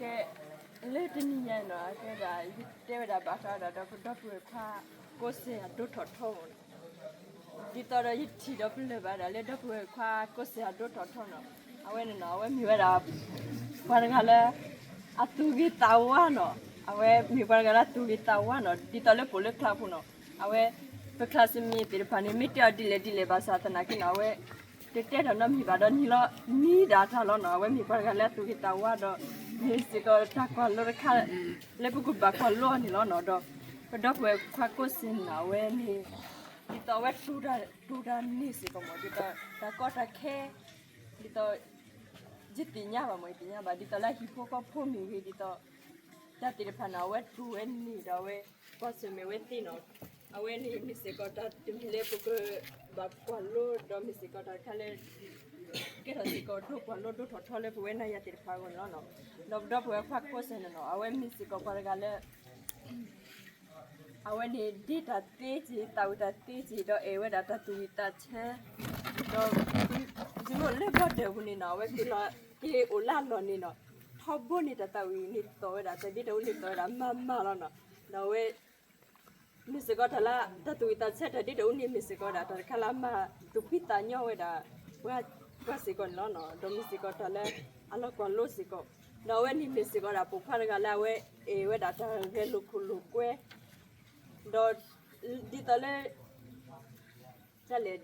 ကဲ, လၢတနံၤညါနီၤ အကဲဒၣ် ယတဲဝဲဒၣ်ဘၣ်ဃးဒီး ဒီးပဒီပုၢ်ဝဲၢ်ခွါ ကိးစဲၣ်အဒိထီၣ်ထီမ့ၢ်နီၤ, ဒ်သိးဒီးယထံၣ်ဒီးပလၢၢ်ဘၣ်ဒၣ်လၢဒီပုၢ်ဝဲၢ်ခွါကိးစဲၣ်အဒိထီၣ်ထီနီၤ, အဝဲန့ၣ်နီၤ အဝဲမ့ၢ်ဝဲဒၣ် ပှၤတဂၤလၢ အသူၣ်ဂ့ၤသးဝါနီၤ, အဝဲမ့ၢ်ပှၤတဂၤလၢအသူၣ်ဂ့ၤသးဝါနီၤ, ဒ်သိးလၢပအိၣ်လၢချါပူၤနီၤ, အဝဲ ပချါစမံသ့ၣ်တဖၣ်န့ၣ် မ့ၢ်တဲအီၤဒ်လဲၣ်ဒ်လဲၣ်ဘၣ်ဆၣ်သနာ်က့နီၤ အဝဲ တတဲတၢ်နီတမံၤဘၣ်ဒီးနံၤလီၤ နံၤဒၣ်တၢ်လီၤနီၤ, အဝဲမ့ၢ်ပှၤတဂၤလၢအသူၣ်ဂ့ၤသးဝါဒီး မ့ၢ်စ့ၢ်ကီးတၢ်ကွၢ်လိတခါ လၢပကဘၣ်ကွၢ်လိအီၤန့ၣ်လီၤနီၤ, ဒီး ပဒီပုၢ်ဝဲၢ်ခွါကိးစဲၣ်န့ၣ်နီၤ အဝဲန့ၣ် ဒ်သိးအဝဲတူၢ်တၢ်န့ၢ်စ့ၢ်ကီးမ့ၢ် ဒ်သိးတၢ်ကီတၢ်ခဲ ဒ်သိး ယသ့ၣ်ညါဘၣ်မ့ၢ် ယသ့ၣ်ညါဘၣ် ဒ်သိးလၢအဟံၣ်ဖိဃီဖိမ့ၢ်ဂ့ၤ ဒ်သိး တၢ်သ့ၣ်တဖၣ်န့ၣ် အဝဲတူၢ်ဝဲန့ၢ်ဒီးအဝဲ ကွၢ်ဆၢၣ်မဲာ်ဝဲသ့နီၤ, အဝဲန့ၣ်မ့ၢ်စ့ၢ်ကီးတၢ်တမံၤလၢပကဘၣ်ကွၢ်လိဒီးမ့ၢ်စ့ၢ်ကီးတၢ်တခါလၢ ကဲထီၣ်စ့ၢ်ကီးဒိကွၢ်လိဒိထီၣ်ထီလၢပဝဲနၤယၤသ့ၣ်တဖၣ်အဂီၢ်န့ၣ်လီၤနီၤ, ဒီးပဒီပုၢ်ဝဲၢ်ခွါကိးစဲၣ်န့ၣ်နီၤ အဝဲမ့ၢ်စ့ၢ်ကီးပှၤတဂၤလၢ အဝဲန့ၣ်ဒ့တၢ်သ့က့ၤ သးဝံၣ်တၢ်သ့က့ၤ ဒီးအဲၣ်ဝဲဒၣ်တၢ်သူၣ်ဝံၣ်သးဆၢ, ဒီး ယမိၢ်လၢဘီဒၢးပူၤန့ၣ်နီၤ အဝဲက့ၤလီၤက့ၤအိၣ်လၢအလီၢ်န့ၣ်နီၤ, ထီဘိန့ၣ်တၢ်သးဝံၣ်န့ၣ်သီၣ်ဝဲဒၣ် တၢ်ဒ့တၢ်အူန့ၣ်သီၣ်ဝဲဒၣ်မးမးလီၤနီၤ, ဒီးအဝဲ မ့ၢ်စ့ၢ်ကီးတၢ်လၢ တၢ်သူၣ်ဝံၣ်သးဆၢတၢ်ဒ့တၢ်အူန့ၣ် မ့ၢ်စ့ၢ်ကီးဝဲဒၣ်တၢ်တခါလၢအမၤသူၣ်ဖှံသးညီဝဲဒၣ် ပှၤစ့ၢ်ကီးန့ၣ်လီၤနီၤ, ဒီးမ့ၢ်စ့ၢ်ကီးတၢ်လၢအလီၤကွၢ်လိစ့ၢ်ကီး, ဒီးအဝဲန့ၣ်မ့ၢ်စ့ၢ်ကီးဝဲဒၣ်ပိာ်ခွါတဂၤလၢအဝဲအဲၣ်ဝဲဒၣ်တၢ်ဂဲၤလိာ်ခိၣ်လိာ်ကွဲ, ဒီး ဒ်သိးလၢ တၢ်လဲၣ်, ဒ်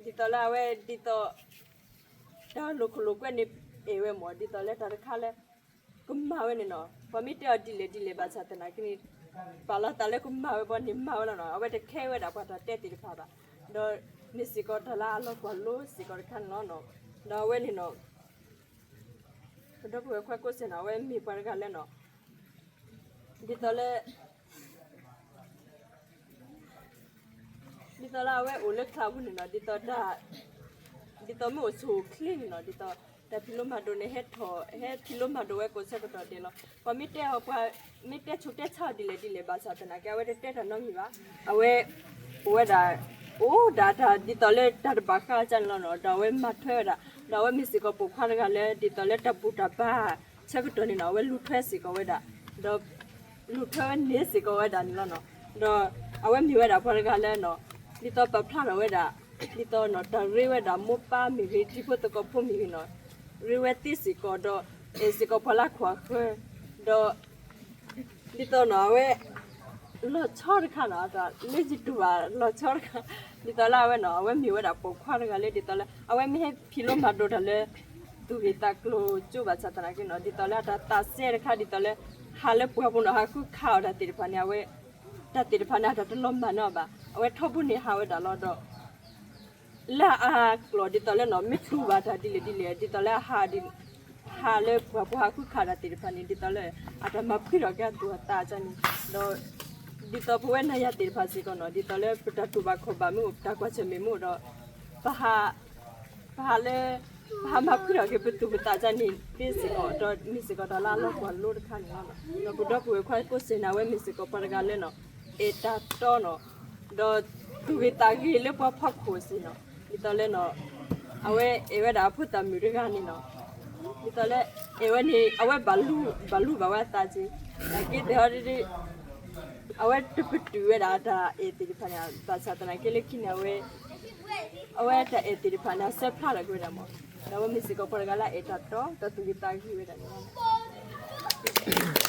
သိးလၢအဝဲဒ်သိး တၢ်လိာ်ခိၣ်လိာ်ကွဲန့ၣ် အဲၣ်ဝဲမ့ၢ် ဒ်သိးလၢတၢ်တခါလၢ ကမၤဝဲန့ၣ်နီၤ, ပှၤမ့ၢ်တဲအီၤဒ်လဲၣ်ဒ်လဲၣ်ဘၣ်ဆၣ်သနာ်က့န့ၣ် ပာ်လီၤသးလၢကမၤဝဲဘီန့ၣ်မၤဝဲလီၤနီၤ, အဝဲတခဲဝဲဒၣ်ပှၤတၢ်တဲသ့ၣ်တဖၣ်ဘၣ်, ဒီးမ့ၢ်စ့ၢ်ကီးတၢ်လၢအလီၤကွၢ်လိစ့ၢ်ကီးတခါန့ၣ်လီၤနီၤ, ဒီးအဝဲန့ၣ်နီၤ ပဒီပုၢ်ဝဲၢ်ခွါကိးစဲၣ်န့ၣ် အဝဲမ့ၢ်ပှၤတဂၤလၢနီၤ, ဒ်သိးလၢ ဒ်သိးလၢအဝဲအိၣ်လၢချါပူၤန့ၣ်နီၤ, ဒ်သိးတၢ် ဒ်သိးမ့ၢ်အိၣ်ဆူၣ်အိၣ်ချ့န့ၣ်နီၤ, ဒ်သိးတၢ်ဖံးလိမၤဒိးန့ၣ် ဟဲထီၣ် ဟဲဖံးလိမၤဒိးဝဲကိးဆၢကတီၢ်ဒဲးလီၤ. ပှၤမ့ၢ်တဲအီၤ ပှၤမ့ၢ်တဲဆူးတဲဆါအီၤဒ်လဲၣ်ဒ်လဲၣ်ဘၣ်ဆၣ်သနာ်က့ အဝဲတတဲတၢ်နီတမံၤဘၣ်. အဝဲ အိၣ်ဝဲဒၣ် အိၣ်ဒၣ်တၢ်ဒ်သိးလၢတၢ်တဘၣ်ဃးအီၤန့ၣ်လီၤနီၤ, ဒီးအဝဲမၤထွဲဝဲဒၣ်, ဒီးအဝဲမ့ၢ်စ့ၢ်ကီးပိာ်ခွါတဂၤလၢ ဒ်သိးလၢတၢ်ဘူၣ်တၢ်ဘါ ဆၢကတီၢ်န့ၣ်နီၤ အဝဲလူၤထွဲစ့ၢ်ကီးဝဲဒၣ်, ဒီး လူၤထွဲဝဲန့ၢ်စ့ၢ်ကီးဝဲဒၣ်န့ၣ်လီၤနီၤ. ဒီးအဝဲမ့ၢ်ဝဲဒၣ်ပှၤတဂၤလၢနီၤ, ဒ်သိးပာ်ဖျါထီၣ်ဝဲဒၣ် ဒ်သိးနီၤ တၢ်ရ့ဝဲဒၣ်မိၢ်ပၢ်မ့ၢ်ဂ့ၤ တံၤဖိသကိးဖိမ့ၢ်ဂ့ၤနီၤ, ရ့ဝဲသ့စ့ၢ်ကီး ဒီးအဲၣ်စ့ၢ်ကီးပှၤလၢခိၣ်အဃၢၤ, ဒီး ဒ်သိးနီၤ အဝဲ လီၤဆီတခါနီၤ လၢယတူၢ်ဘၣ်လီၤဆီတခါ, ဒ်သိးလၢအဝဲနီၤ အဝဲမ့ၢ်ဝဲဒၣ်ပိာ်ခွါတဂၤလၢ ဒ်သိးလၢ အဝဲမ့ၢ်ဟဲဖံးလိမၤဒိးတၢ်လၢ သူၣ်ဂ့ၢ်သးကျိၤကၠိဘၣ်ဆၣ်သနာ်က့နီၤ ဒ်သိးလၢအတၢ်သးစဲတခါ ဒ်သိးလၢ ဟးလၢပှၢ်ပူၤနီၤ ဟးဃုခးအီၤတၢ်သ့ၣ်တဖၣ်န့ၣ် အဝဲ တၢ်သ့ၣ်တဖၣ်န့ၣ် အတၢ်တလီၤမၢ်န့ၢ်အီၤဘၣ်. အဝဲထီဘိန့ၣ်ဟးဝဲဒၣ်လီၤဒီး လၢအကျိာ်ဒ်သိးလၢနီၤ မ့ၢ်တူၢ်ဘၣ်တၢ်ဒ်လဲၣ်ဒ်လဲၣ် ဒ်သိးလၢအဟး ဟးလၢပှၢ်ပူၤဟးဃုခးတၢ်သ့ၣ်တဖၣ်န့ၣ် ဒ်သိးလၢ အတၢ်မၤဖှံထီၣ်က့ၤအသူၣ်အသးန့ၣ် ဒီး ဒ်သိးပဝဲနၤယၤသ့ၣ်တဖၣ်စ့ၢ်ကီးနီၤ ဒ်သိးလၢပတၢ်တူၢ်ဘၣ်ခီၣ်ဘၣ်မ့ၢ်အိၣ် ပတၢ်ကွၢ်ဆၢၣ်မဲာ်မ့ၢ်အိၣ်ဒီး ပဟး ပဟးလၢ ပဟးမၤဖှံထီၣ်က့ၤပသူၣ်ပသးန့ၣ်သ့စ့ၢ်ကီး ဒီးမ့ၢ်စ့ၢ်ကီးတၢ်လၢအလီၤကွၢ်လိတခါန့ၣ်လီၤ. ဒီးပဒီပုၢ်ဝဲၢ်ခွါကိးစ့ၢ်န့ၣ် အဝဲမ့ၢ်စ့ၢ်ကီးပှၤတဂၤလၢနီၤ အဲၣ်တၢ်တီနီၤ ဒီးသူၣ်ဂ့ၤသးဂ့ၤလၢပှၤဖီခိၣ်စ့ၢ်နီၤ ဒ်သိးလၢနီၤ အဝဲအဲၣ်ဝဲဒၣ်အဖိသၣ်မုၣ်တဂၤန့ၣ်နီၤ ဒ်သိးလၢ အဲၣ်ဝဲန့ၣ် အဝဲဘၣ်လူဘၣ်ဝဲအသးက့ၤ နာ်က့သ့ၣ်ဟီဒ် အဝဲတပတုာ်ဝဲဒၣ်တၢ်အဲၣ်သ့ၣ်တဖၣ်န့ၣ် ဘၣ်ဆၣ်သနာ်က့လၢခံန့ၣ် အဝဲ အဝဲတၢ်အဲၣ်သ့ၣ်တဖၣ်န့ၣ် အဆၢဖျါထီၣ်က့ၤဝဲဒၣ်မး ဒီးအဝဲမ့ၢ်စ့ၢ်ကီးပှၤတဂၤလၢအအဲၣ်တၢ်တီ တၢ်သူၣ်ဂ့ၤသးဂ့ၤဝဲဒၣ်န့ၣ်လီၤ.